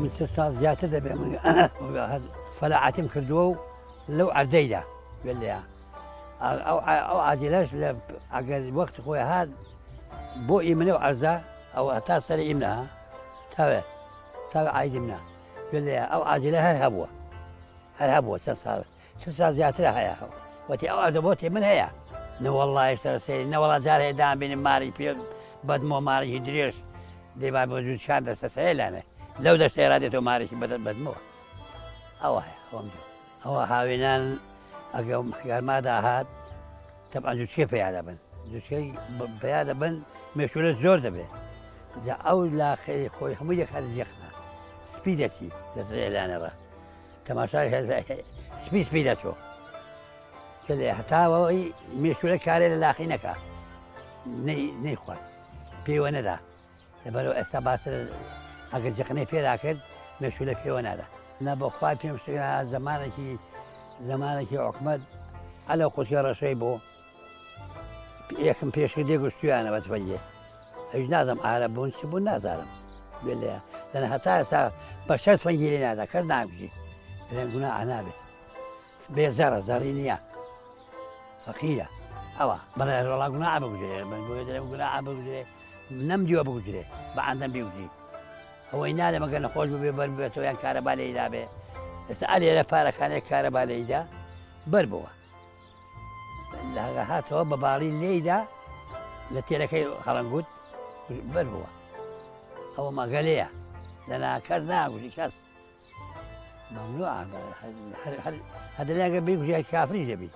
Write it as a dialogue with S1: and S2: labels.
S1: ئەمن چ ساڵ زیاتر دەبێ من فەلاعەتیم کردووە و لەو عەردەیدا لێ ئەو عادیلەش لە ئەگەر وەخت خۆی هات بۆ ئیمنە و عەرزە ئەو هەتا سەر ئیمنە تاوێ تاوێ عیدی منە لێ ئەو عادیلە هەر هەبووە هەر هەبووە چەند ساڵ چ ساڵ زیاترە هەیە وەتی ئەو ئەردە بۆ تێ من هەیە نەوەڵڵا ئێستا سەیری نەوەڵا جار هەیە دامبینم ماری پێ بەدمۆ مارێکی درێژ دەیبا بۆ جووتکان دەستە سەیە لانێ لەو دەستەیە ڕادێتەوە مارێکی بەدەست بەدمەوە ئەوە هەیە ئەوەم دیوە. ئەوە هاوینان ئەگە گەرما داهات تەبعەن جووتکەی پیا دەبن جووتکەی پیا دەبن مێشولە زۆر دەبێت جا ئەو لاخەی خۆی هەموو دەکات جێخنا سپی دەچی لە سەیلانەڕە تەماشای سپی سپی دەچۆ لێ هەتاوەی مێشولە کارێ لە لاقی نەکا نەیخوارد پێوە نەدا لەبەرەوە ئێستا باشتر ئەگەر جقنەی پێدا کرد مێشولە پێوە نادا نە بۆخوای پێم زمانێکی زمانێکی حکومت ئەلە قوتیە ڕەشەی بۆ یەکم پێشکە دێ گوشتویانە بە تفەنگێ ئەویش نازم عارەب بوون چ بوون نازانم گوێ لێیە دەنا هەتا ئێستا بە شەر تفەنگی لێ نادا کەس ناکوژی دەڵێن گوناحە نابێ بێ زەڕە زەڕی نییە فەقیرە ئەوە بەڵێ وەڵا گوناحە بگوژرێ من بۆیە دەڵێم گوناحە بگوژرێ نەمدیوە بگوژرێ بە عەندەم بیگوژی ئەوەی نالێ مەگەر نەخۆش ببێ بەر ببێتەوە یان کارەبا لێیدا بێ ئێستا ئەلێرە پارەکانێک کارەبا لێیدا بەر بووە لە هاتەوە بە باڵی لێیدا لە تێرەکەی هەڵەنگوت بەر بووە ئەوە مەگەلەیە لەنا کەس ناگوشی کەس ممنوع هەدەگە بێگوژای کافری دەبی.